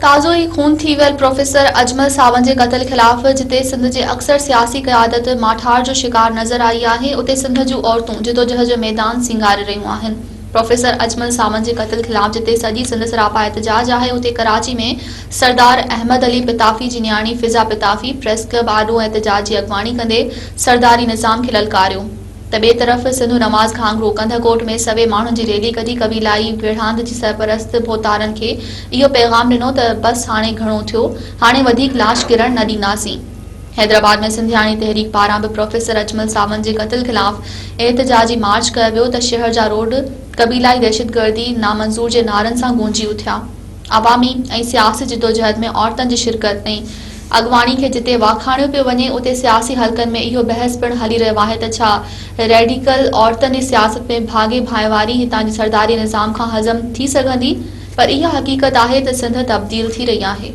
تازو ئي خون ٿي ويل پروفيسر اجمل ساوند جي قتل خلاف جتي سنڌ جي اڪثر سياسي قيادت ماٺار جو شڪار نظر آئي آهي اتي سنڌ جون عورتون جدوجهد جو ميدان سينگاري رهيون آهن. پروفيسر اجمل ساوند جي قتل خلاف جتي سڄي سنڌ سراپا احتجاج آهي اتي ڪراچي ۾ سردار احمد علي پتافي جي نياڻي فضا پتافي پريس ڪلب آڏو احتجاج جي اڳواڻي ڪندي سرداري نظام کي للڪاريو ته ٻئي طرف سنڌو نماز گهانگهرو ڪنڌڪوٽ ۾ سوين ماڻهن جي ريلي ڪڍي قبيلائي ويڙهاند جي سرپرست ڀوتارن کي اهو پيغام ڏنو ته بس هاڻي گهڻو ٿيو هاڻي وڌيڪ لاش ڪرڻ نه ڏينداسين. حيدرآباد ۾ سنڌياڻي تحريڪ پاران به پروفيسر اجمل ساوند جي قتل خلاف احتجاجي مارچ ڪيو ويو ته شهر جا روڊ قبيلائي دهشتگردي نامنظور جي نعرن سان گونجي اٿيا. عوامي ۽ سياسي جدوجهد ۾ عورتن جي شرڪت ۽ اڳواڻي کي جتي واکاڻيو پيو وڃي اتي سياسي حلقن ۾ اهو بحث پڻ هلي رهيو آهي ته ڇا ريڊيڪل عورتن جي سياست ۾ ڀاڳي ڀائيواري هتان جي سرداري نظام کان هضم ٿي سگهندي پر اها حقيقت آهي ته سنڌ تبديل ٿي رهي آهي.